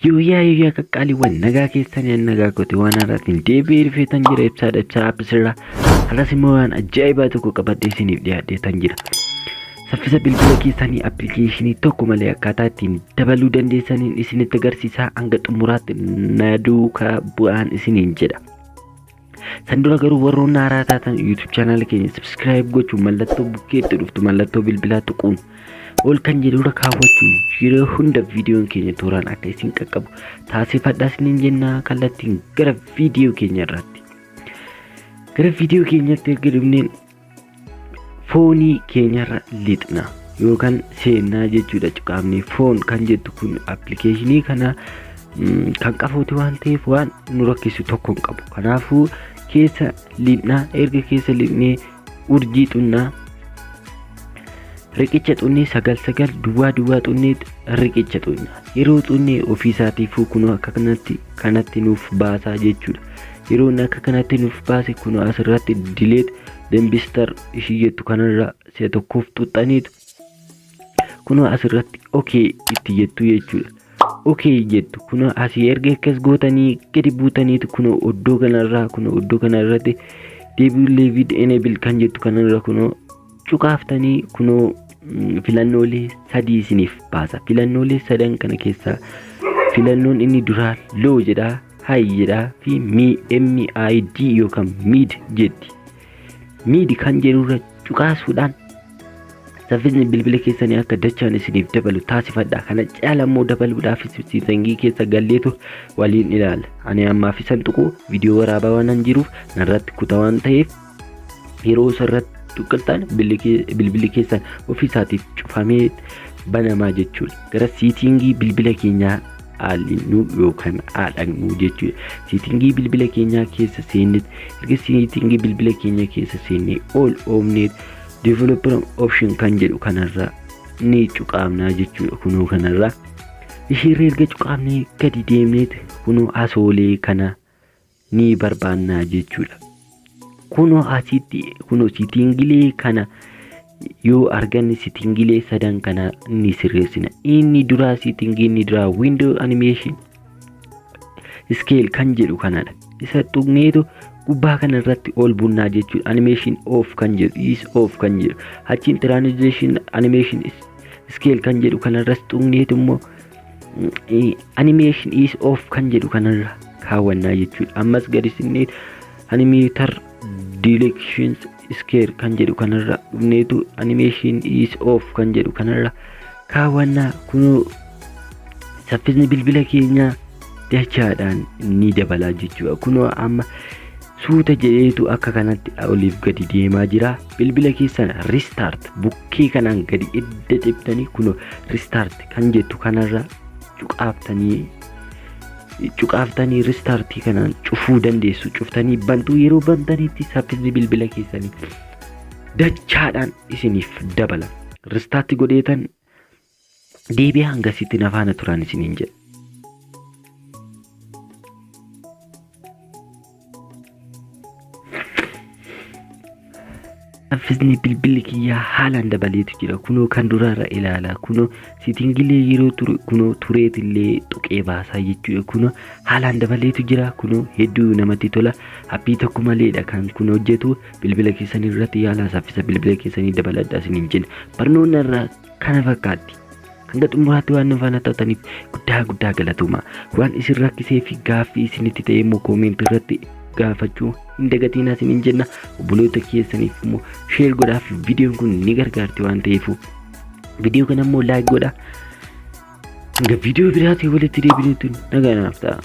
Yooyyaa yooyyaa qaqqaaliiwwan, nagaa keessanii? Nagaa kooti. Waan haaraatiin deebi'ee dhufeetan jira. Ibsaadha, Ibsaa Appsirraa. Har'as immoo waan ajaa'ibaa tokko qabadhee isiniif dhiyaadheetan jira. Saffisa bilbila keessanii appilikeeshinii tokko malee akkaataa ittiin dabaluu dandeessaniin isinitti agarsiisaa, hanga xumuraatti na duukaa bu'aan isiniin jedha. San dura garuu warroonni haaraa taatan YouTube channel keenya subscribe gochuun, mallattoo bukkeetti dhuftu mallattoo bilbilaa tuquun ol kan jedhurra kaawwachuu, yeroo hunda viidiyoon keenya tooraan akka isin qaqqabu taasifadhaa isiniin jennaa. Kallattiin gara viidiyoo keenya irraatti. Gara viidiyoo keenyatti erga dhufneen phone keenyarra lixna yookaan seennaa jechuudha. Cuqaafnee phone kan jettu kun appilikeeshinii kana kan qabuuti waan ta'eef waan nu rakkisu tokko hin qabu. Kanaafuu keessa lixnaa. Erga keessa lixnee urjii xunnaa, riqicha xunnee, 99 duwwaa duwwaa xunnee, riqicha xunnaa. Yeroo xunnee ofiisaatiifuu kunoo akka kanatti nuuf baasaa jechuudha. Yeroo inni akka kanatti nuuf baase, kunoo asirratti "delete dumpster" ishii jettu kanarra si'a tokkoof xuxxaniitu kunoo asirratti "okay" itti jettu jechuudha. "Okay" jettu. Kunoo asii erga akkas gootanii gadi buutaniitu kunoo iddoo kanarraa, kunoo iddoo kanarratti "deebi'uu enable" kan jettu kanarra kunoo cuqaaftanii, kunoo filannoolee sadii isiniif baasa. Filannoolee sadan kana keessaa filannoon inni duraa "low" jedhaa, "high" jedhaa fi "mid" yookaan "mid" jetti. "Mid" kan jedhurra cuqaasuudhaan saffisni bilbila keessanii akka dachaan isiniif dabalu taasifadha. Kana caala immoo dabaluudhaaf setting keessa galleetu waliin ilaala. Ani ammaaf isan tuqu viidiyoo waraabaa waan jiruuf narratti kuta waan ta'eef, yeroo isarratti tuqxan bilbilli keessan ofiisaatiif cufamee banamaa jechuudha. Gara setting bilbila keenyaa haallinnu yookaan haadhaqnu jechuudha. Setting bilbila keenyaa keessa seenne, erga setting bilbila keenyaa keessa seennee ol oofnee "developer option" kan jedhu kanarra ni cuqaamnaa jechuudha. Kunoo kanarra isheerra erga cuqaamnee gadi deemneet kunoo asoolee kana ni barbaannaa jechuudha. Kunoo asitti kunoo settingilee kana yoo arganne, settingilee sadan kana ni sirreessina. Inni duraa, setting inni duraa "window animation scale" kan jedhu kanadha. Isa tuqneetu gubbaa kana irratti ol bunnaa jechuudha. "Animation off" kan jedhu, "is off" kan jedhu. Achiin "transition animation scale" kan jedhu kanarras tuqneetu immoo "animation is off" kan jedhu kanarra kaawwannaa jechuudha. Ammas gadi sinnee "animator directions scale" kan jedhu kanarra dhufneetu "animation is off" kan jedhu kanarra kaawwannaa. Kunoo saffisni bilbila keenyaa dachaadhaan ni dabalaa jechuudha. Kunoo amma suuta jedheetu akka kanatti oliif gadi deemaa jira. Bilbila keessan restart bukkee kanaan gadi edda cibtanii, kunoo "restart" kan jettu kanarra cuqaaftanii restart kanaan cufuu dandeessu. Cuftanii bantuu, yeroo bantanitti saffisni bilbila keessanii dachaadhaan isiniif dabala. Restart godheetan deebi'aa, hangasitti na faana turan isiniin jedha. Saffisni bilbilli kiyyaa haalaan dabaleetu jira. Kunoo kan duraarra ilaala. Kunoo settingilee yeroo ture kunoo tureetillee tuqee baasaa jechuudha. Kunoo haalaan dabaleetu jira. Kunoo hedduu namatti tola. App tokko maleedha kan kun hojjetu. Bilbila keessanii irratti yaalaa, saffisa bilbila keessanii dabaladhaa isiniin jenna. Barnoonni irraa kana fakkaatti. Hanga xumuraatti waan nu faana taataniif guddaa guddaa galatooma. Waan isin rakkisee fi gaaffii isinitti ta'e immoo comment irratti gaafachuu hin dagatinaa isiniin jenna. Obboloota keessaniif immoo share godhaaf, viidiyoon kun ni gargaarti waan ta'eef. Viidiyoo kana immoo like godhaa. Hanga viidiyoo biraatiin walitti deebinutti nagaa naaf ta'a.